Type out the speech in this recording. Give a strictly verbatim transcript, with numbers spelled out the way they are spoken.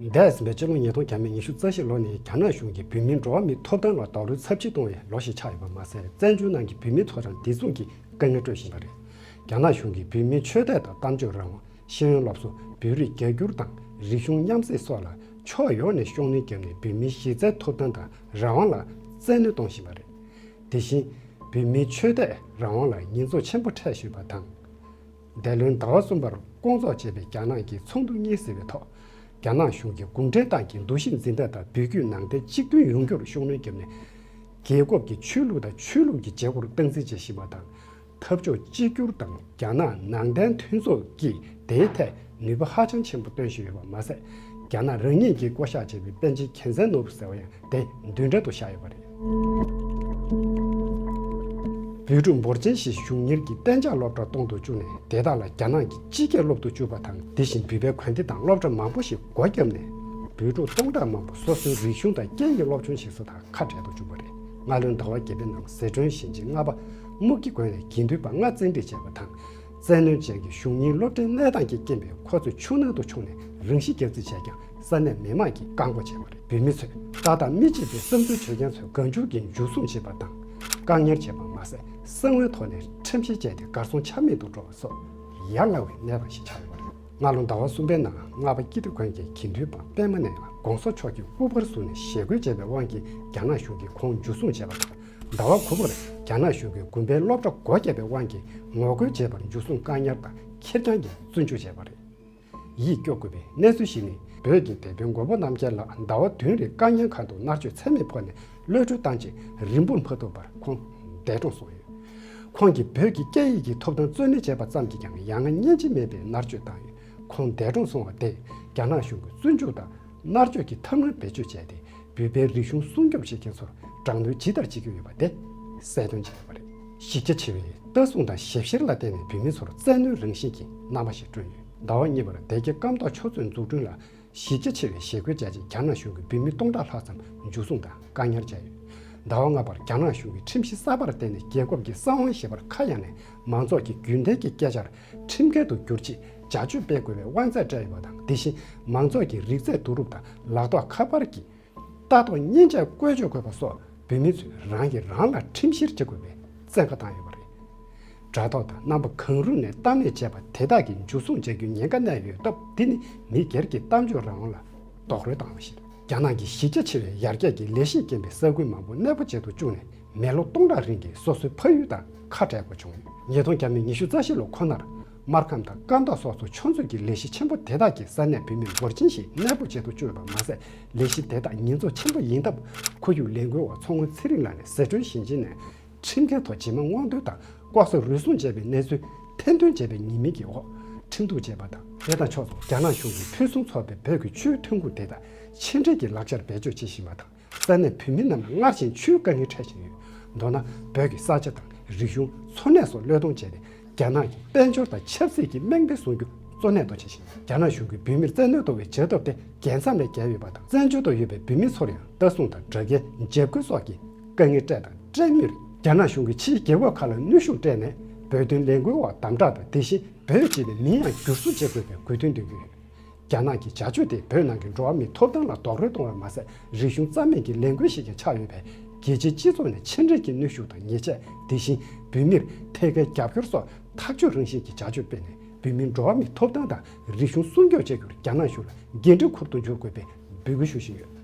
འདས་ཟིན་པའི་ཕྱི་ལོ་ཉིས་སྟོང་བརྒྱ་མེད་ཉི་ཤུ་རྩ་བཞི་ལོ་ནི་རྒྱ་ནག་གཞུང་གིས་བོད་མིའི་འགྲོ་བ་མིའི་ཐོབ་ཐང་ལ་རྡོག་རོལ་ཚབས་ཆེ་གཏོང་བའི་ལོ་ཞིག་ཆགས་ཡོད་པ་མ་ཟད། བཙན་བྱོལ་ནང་གི་བོད་མི་ཚོར་ཡང་བདེ་སྲུང་གི་དཀའ་ངལ་སྤྲོད་བཞིན་པ་རེད། རྒྱ་ནག་གཞུང་གིས་བོད་མིའི་ཆོས་དད་དང་གཏམ་བརྗོད་རང་དབང་། ཤེས་ཡོན་སློབ་གསོ། བོད་རིགས་རྒྱ་སྒྱུར་དང་རིག་གཞུང་མཉམ་བསྲེས་སོགས་ལ་ཕྱོགས་ཡོངས་ནས་ཤུགས་སྣོན་བརྒྱབ་ནས་བོད་མིའི་གཞི་རྩའི་ཐོབ་ཐང་དང་རང་དབང་ལ་བཙན་གནོན་གཏོང་བཞིན་པ་རེད། དེ་བཞིན་བོད་མིའི་ཆོས་དད་རང་དབང་ལ་ཉེས་འཛུགས་ཆེན་པོ་འཕྲད་བཞིན་པ་དང་། འདས་ལོའི་ཟླ་བ་གསུམ་པར་བསྐོང་ཚོགས་བྱས་པའི་རྒྱ་ནག་གི་ཚོགས་འདུ་གཉིས་ཟིན་པའི་ཐོག་རྒྱ་ནག་གཞུང་གིས་གུང་ཁྲན་ཏང་གི་འདུ་ཤེས་འཛིན་སྟངས་དང་བོད་བརྒྱུད་ནང་བསྟན་གཅིག་མཐུན་ཡོང་རྒྱུར་ཤུགས་སྣོན་བརྒྱབ་ནས། རྒྱལ་ཁབ་ཀྱི་ཆོས་ལུགས་དང་ཆོས་ལུགས་ཀྱི་བྱེད་སྒོར་སྟངས་འཛིན་བྱེད་བཞིན་པ་དང་། འཐབ་ཕྱོགས་གཅིག་གྱུར་དང་རྒྱ་ནག་ནང་བསྟན་མཐུན་ཚོགས་ཀྱིས་དེའི་ཐད་ནུས་པ་ཧ་ཅང་ཆེན་པོ་བཏོན་བཞིན་ཡོད་པ་མ་ཟད། རྒྱ་ནག་རང་ཉིད་ཀྱིས་བསྐོ་གཞག་བྱས་པའི་པཎ་ཆེན་རྒྱལ་མཚན་ནོར་བུ་ཟེར་བ་ཡང་དེ་མདུན་གྲལ་དུ་བཞག་ཡོད་པ་རེད། བོད་ཕྲུག་འབོར་ཆེན་ཞིག་གཞུང་གཉེར་གྱི་གཏན་འཇགས་སློབ་གྲྭར་གཏོང་དུ་བཅུག་ནས། དེ་དག་ལ་རྒྱ་ནག་གི་སྤྱི་སྐད་སློབ་ཏུ་བཅུག་པ་དང་། དེ་བཞིན་བོད་པའི་དགོན་སྡེ་དང་སློབ་གྲྭ་མང་པོ་ཞིག་སྒོ་བརྒྱབ་ནས། བོད་ཕྲུག་སྟོང་ཕྲག་མང་པོ་སོ་སོའི་རིག་གཞུང་དང་སྐད་ཡིག་སློབ་སྦྱོང་བྱེད་ས་དང་ཁ་བྲལ་དུ་བཅུག་པ་རེད། སྔ་ལོའི་ཟླ་བ་བརྒྱད་པའི་ནང་ཟི་ཁྲོན་ཞིང་ཆེན་ལྔ་པ་སྨུག་སྐྱེས་དགོན་ནས་དགེ་འདུན་པ་ལྔ་བཙན་ཁྲིད་བྱས་པ་དང་། བཙན་གནོན་ཅན་གྱི་གཞུང་གཉེར་སློབ་གྲྭའི་གནས་སྟངས་ཀྱི་རྐྱེན་པས་ཁོ་ཚོས་ཆུ་ནང་དུ་མཆོངས་ནས་རང་ཤི་བརྒྱབ་རྩིས་བྱས་ཀྱང་། ས་གནས་མི་མང་གིས་བཀག་འགོག་བྱས་པ་རེད། བོད་མི་ཚོས་ཏག་ཏག་མི་གཅིག་པའི་བསམ་ཚུལ་བརྗོད་མཁན་ཚོའི་སྒང་སྐྱུར་གྱིས་འཇུ་བཟུང་བྱས་པ་དང་། བཀག་ཉར་བྱས་པ་མ་ཟད། གསང་བའི་ཐོག་ནས་ཁྲིམས་བཤེར་བྱས་ཏེ་གར་སོང་ཆ་མེད་དུ་འགྲོ་བ་སོགས་ཡ་ང་བའི་གནས་སྟངས་ཤིག་ཆགས་ཡོད་པ་རེད། སྔ་ལོ་ཟླ་བ་གསུམ་པའི་ནང་། རྔ་པ་སྐྱིད་སྡེ་དགོན་གྱི་དགེ་འདུན་པ་པད་མ་ནས་ལ་གོང་ས་མཆོག་གི་སྐུ་པར་བཟུང་ནས་ཞེ་རྒོལ་བྱས་པའི་དབང་གིས་རྒྱ་ནག་གཞུང་གིས་ཁོང་འཇུ་བཟུང་བྱས་པ་དང་། ཟླ་བ་དགུ་པར་རྒྱ་ནག་གཞུང་གིས་དགོན་པའི་སློབ་གྲྭ་སྒོ་བརྒྱབ་པའི་དབང་གིས་ངོ་རྒོལ་བྱས་པར་འཇུ་བཟུང་བཀག་ཉར་དང་ཁེར་རྐྱང་གིས་བཙོན་འཇུག་བྱས་པ་རེད། ཡིད་སྐྱོ་དགོས་པའི་གནས་ཚུལ་ཞིག་ནི། བོད་ཀྱི་དེད་དཔོན་མགོན་པོ་རྣམ་རྒྱལ་ལགས་ཟླ་བ་བདུན་རིང་བཀག་ཉར་ཁང་དུ་མནར་གཅོད་ཚད་མེད་ཕོག་ནས་གློད་གྲོལ་བཏང་རྗེས་རིང་པོར་མ་ཐུག་པར་ཁོང་འདས་གྲོངས་སོང་ཡོད། ཁོང་གིས་བོད་ཀྱི་སྐད་ཡིག་གི་ཐོབ་ཐང་རྩོད་ལེན་བྱས་པ་ཙམ་གྱིས་ཀྱང་ཡ་ང་སྙིང་རྗེ་མེད་པའི་མནར་གཅོད་བཏང་ཡོད། ཁོང་འདས་གྲོངས་སོང་བ་དེས་རྒྱ་ནག་གཞུང་གི་བཙོན་འཇུག་དང་མནར་གཅོད་ཀྱི་ཐབས་ལམ་བེད་སྤྱོད་བྱས་ཏེ། བོད་པའི་རིག་གཞུང་སྲུང་སྐྱོབ་བྱེད་མཁན་ཚོར་དྲག་གནོན་ཇི་ལྟར་བྱེད་ཀྱི་ཡོད་པ་དེ་གསལ་སྟོན་བྱས་ཡོད་པ་རེད། གཞི་རྒྱ་ཆེ་བའི་ལྟ་སྲུང་དང་ཞིབ་བཤེར་ལ་བརྟེན་ནས་བོད་མི་ཚོར་བཙན་གནོན་རང་བཞིན་གྱི་རྣམ་པ་ཞིག་བསྐྲུན་ཡོད། ཟླ་བ་གཉིས་པར་སྡེ་དགེ་ཀམ་ཐོག་ཆོས་མཛོད་འཛུགས་སྐྲུན་ལ་གཞི་རྒྱ་ཆེ་བའི་ཞི་རྒོལ་བྱས་རྗེས་རྒྱ་ནག་གཞུང་གིས་བོད་མི་སྟོང་ཕྲག་ལྷག་ཙམ་འཇུ་བཟུང་དང་བཀག་ཉར་བྱས་ཡོད། ཟླ་བ་ལྔ་པར་རྒྱ་ནག་གཞུང་གིས་ཁྲིམས་གཞི་གསར་པར་བརྟེན་ནས་རྒྱལ་ཁབ་ཀྱི་གསང་བ་ཞེས་པར་ཁ་གཡར་ནས། མང་ཚོགས་ཀྱི་རྒྱུན་ལྡན་གྱི་སྐད་ཆར་ཁྲིམས་འགལ་དུ་བསྒྱུར་ཆེད་བྱ་སྤྱོད་སྤེལ་དགོས་པའི་དབང་ཚད་སྤྲད་ཡོད་པ་དང་། དེ་བཞིན་མང་ཚོགས་ཀྱི་རིག་རྩལ་བསྡུ་རུབ་དང་ལག་ཐོགས་ཁ་པར་གྱི་ལྟ་རྟོག་མཉེན་ཆས་བཀོལ་སྤྱོད་དགོས་པ་སོགས་བོད་མི་ཚོས་རང་གིས་རང་ལ་ཁྲིམས་བཤེར་བྱེད་དགོས་པའི་བཙན་བཀའ་བཏང་ཡོད་པ་རེད། དྲ་ཐོག་དང་རྣམ་པ་གང་རུང་ནས་གཏམ་གླེང་བྱས་པ་དེ་དག་གིས་འཇུ་བཟུང་བྱ་རྒྱུའི་ཉེན་ཁ་གནས་ཡོད་སྟབས། འདི་ནི་མི་སྒེར་གྱི་གཏམ་བརྗོད་རང་དབང་ལ་རྡོག་རོལ་བཏང་བ་ཞིག་རེད། རྒྱ་ནག་གི་གཞི་རྒྱ་ཆེ་བའི་ཡར་རྒྱས་ཀྱི་ལས་གཞིས་རྐྱེན་པས་ས་ཁུལ་མང་པོ་གནས་སྤོ་བྱེད་དུ་བཅུག་ནས། མི་ལོ་སྟོང་ཕྲག་རིང་གི་སོ་སོའི་ཕ་ཡུལ་དང་ཁ་བྲལ་དགོས་བྱུང་ཡོད། ཉིས་སྟོང་བརྒྱ་མེད་ཉི་ཤུ་རྩ་བཞི་ལོ་ཁོ་ནར། སྨར་ཁམས་དང་ཀན་ཏཱ་སོགས་སུ་ཆུ་མཛོད་ཀྱི་ལས་གཞི་ཆེན་པོ་དེ་དག་གིས་ས་གནས་བོད་མི་འབོར་ཆེན་ཞིག་གནས་སྤོ་བྱེད་དུ་བཅུག་ཡོད་པ་མ་ཟད། ལས་གཞི་དེ་དག་ཉེན་ཚབས་ཆེན་པོ་ཡིན་སྟབས། ཁོར་ཡུག་ལས་འགུལ་བ་མཚོ་སྔོན་ཚེ་རིང་ལགས་ནས་ཟི་ཁྲོན་ཞིང་ཆེན་ནས་ཁྲིམས་འགལ་ཐོག་རྗེས་མ་མངགས་ཐོ་དང་ལྐོག་ཟ་རུལ་སུངས་བྱས་པའི་གནས་ཚུལ་ཐེར་འདོན་བྱས་པའི་ཉེས་མིང་གི་འོག་ཁྲིམས་གཏུག་བྱས་པ་དང་། དེ་དང་ཕྱོགས་མཚུངས། རྒྱ་ནག་གཞུང་གིས་ཕུན་སུམ་ཚོགས་པའི་བོད་ཀྱི་ཆུའི་ཐོན་ཁུངས་དེ་དག་ཕྱི་འབྲེལ་གྱི་ལག་ཆར་བེད་སྤྱོད་བྱེད་བཞིན་པ་དང་། ས་གནས་བོད་མི་རྣམས་ལ་སྔར་བཞིན་ཆུའི་དཀའ་ངལ་འཕྲད་བཞིན་ཡོད། མདོར་ན། བོད་ཀྱི་ས་ཆ་དང་རིག་གཞུང་། འཚོ་གནས་སོགས་བློས་གཏོང་བྱས་ཏེ། རྒྱ་ནག་གི་དཔལ་འབྱོར་དང་ཆབ་སྲིད་ཀྱི་དམིགས་འབེན་བཟུང་རྒྱུ་གཙོ་གནད་དུ་བྱེད་བཞིན་ཡོད། རྒྱ་ནག་གཞུང་གིས་བོད་མིར་བཙན་གནོན་གཏོང་བའི་བྱེད་ཐབས་དེ་རྒྱལ་མཚམས་ལས་བརྒལ་ཡོད་པ་དང་། བཙན་བྱོལ་དུ་ཡོད་པའི་བོད་མི་ཚོར་ཡང་ལྟ་སྲུང་དང་དྲ་རྒྱའི་འཇབ་རྒོལ་སོགས་ཀྱི་དཀའ་ངལ་སྤྲད་དང་སྤྲད་མུས་རེད། རྒྱ་ནག་གཞུང་གིས་ཕྱིའི་རྒྱལ་ཁབ་ཁག་ལ་གནོན་ཤུགས་སྤྲད་ནས། བོད་དོན་ལས་འགུལ་བ་དམ་དྲག་དང་། དེ་བཞིན་བོད་ཅེས་པའི་མིང་ཡང་བསྒྱུར་བཟོ་བྱེད་དགོས་པའི་དགོས་འདུན་འདོན་གྱི་ཡོད། རྒྱ་ནག་གི་བྱ་སྤྱོད་དེས་བོད་ནང་གི་འགྲོ་བ་མིའི་ཐོབ་ཐང་ལ་རྡོག་རོལ་གཏོང་བ་མ་ཟད། རིག་གཞུང་རྩ་མེད་ཀྱི་ལས་འགུལ་ཞིག་ཀྱང་ཆགས་ཡོད་པས། རྒྱལ་སྤྱིའི་སྤྱི་ཚོགས་ནས་ཕྱི་འབྲེལ་གྱི་གནོན་ཤུགས་དང་ཉེས་ཆད། དེ་བཞིན་བོད་མིར་ཐད་ཀའི་རྒྱབ་སྐྱོར་སོགས་ཐག་གཅོད་རང་བཞིན་གྱི་བྱ་སྤྱོད་སྤེལ་ནས། བོད་མིའི་འགྲོ་བ་མིའི་ཐོབ་ཐང་དང་རིག་གཞུང་སྲུང་སྐྱོབ་བྱ་རྒྱུར་རྒྱ་ནག་གཞུང་ལ་འགན་འཁྲི་འཁུར་དུ་འཇུག་དགོས་པའི་འབོད་སྐུལ་ཞུ་བཞིན་ཡོད།